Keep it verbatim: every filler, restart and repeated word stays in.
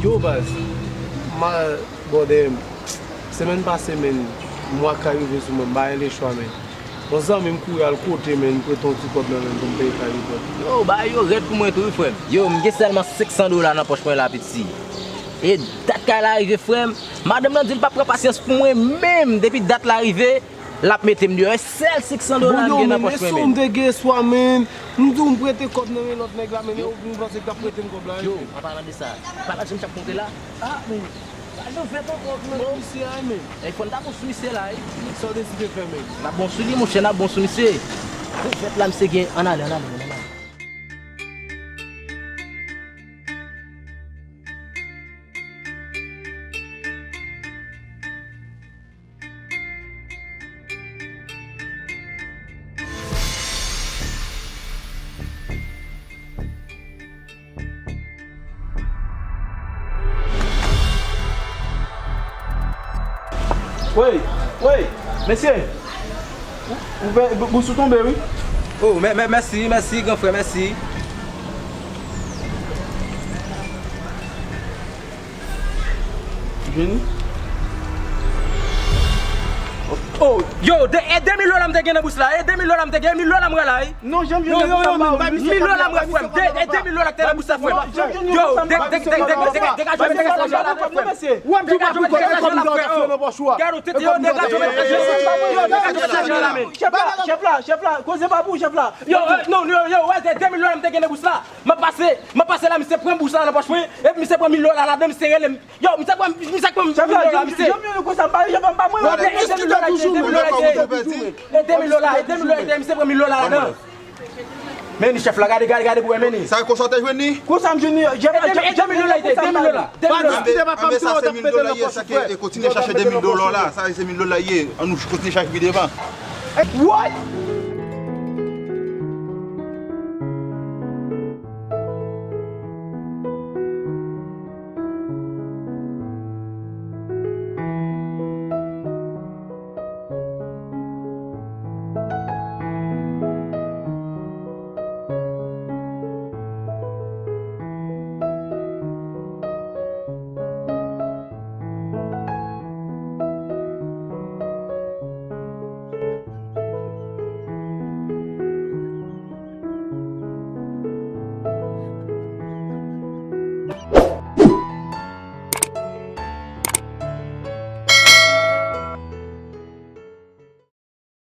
Yo baz, m al bò dèyè m. Semèn pase, menn, mwa ka rive sou mwen, m pa gen lechwa, menn. Yon zanmi m kouri al kote, menn, m prete yon ti kòb nan men l pou m peye kay li pòt. Yo, bagay yo rèd pou mwen tou, wi, frè m. Yo, m gen sèlman senk san dola nan pòch mwen la, piti. E dat kay la rive, frè m. Madanm nan di l p ap pran pasyans pou mwen menm. Depi dat la rive, l ap mete m deyò. E sèl senk san dola m gen nan pòch mwen, menn. Bon, yo, menn, e si w te gen eswa, menn. M di w m prete kòb nan men lòt nèg la, menn, e ou m panse k t ap prete m kòb la, yo, an palan de sa, pa la jan m t ap monte la. Ah, menn. Pa janm fè tan pwòp nan misye a, men. E fò n ta bon sou misye la, wi. Sa w deside fè, men? N ap bon sou li, monchè, n ap bon sou misye. Pou fèt la, misye gen. Ann ale, ann ale, ann ale. Wey, wey, mesye. Ou, ou fè, bous ou tonbe, wi. Oh, mè, mè, mèsi, mèsi, gran frè, mèsi. Vini. Oh, yo, de, e de mil dola m te gen nan bous la, e de mil dola m te gen, mil dola m ralay. Non, janm jwenn yo, yo, yo, menm, bay misye mil dola m wè, frè m. De, e de mil dola k te nan bous la, frè m. Yo, de, de, de, de, de, degaje, degaje, degaje lajan la, frè m. W ap di w pa pou kòb, e kòb m ta fè nan pòch ou a. Gade w tete yo, degaje, degaje lajan la, men. Chèf la, chèf la, chèf la, koze pa pou chèf la. Yo, eh, non, yo, yo, wè, de, de mil dola m te gen nan bous la. M ap pase, m ap pase la, misye pran bous la nan pòch mwen, epi misye pran mil dola ladan, misye rele m. Yo, misye pran, misye pran mil dola, misye. Janm yo konsa, m pa, janm pa mwen. Yo, de, e de mil dola, e de mil dola, e de mil dola, e de mil dola, misye pran mil dola ladan. Men ni chèf la, gade, gade, gade pou wè, men ni. Sa konsa w te jwenn ni? Konsa m jwenn ni, chèf la, e de mil dola, e de mil dola. Pa diskite, papa, m te wè w t ap pete nan pòch ou, frè. E kontinye chache de mil dola la, sa se mil dola ye. An nou kontinye chache pi devan. What?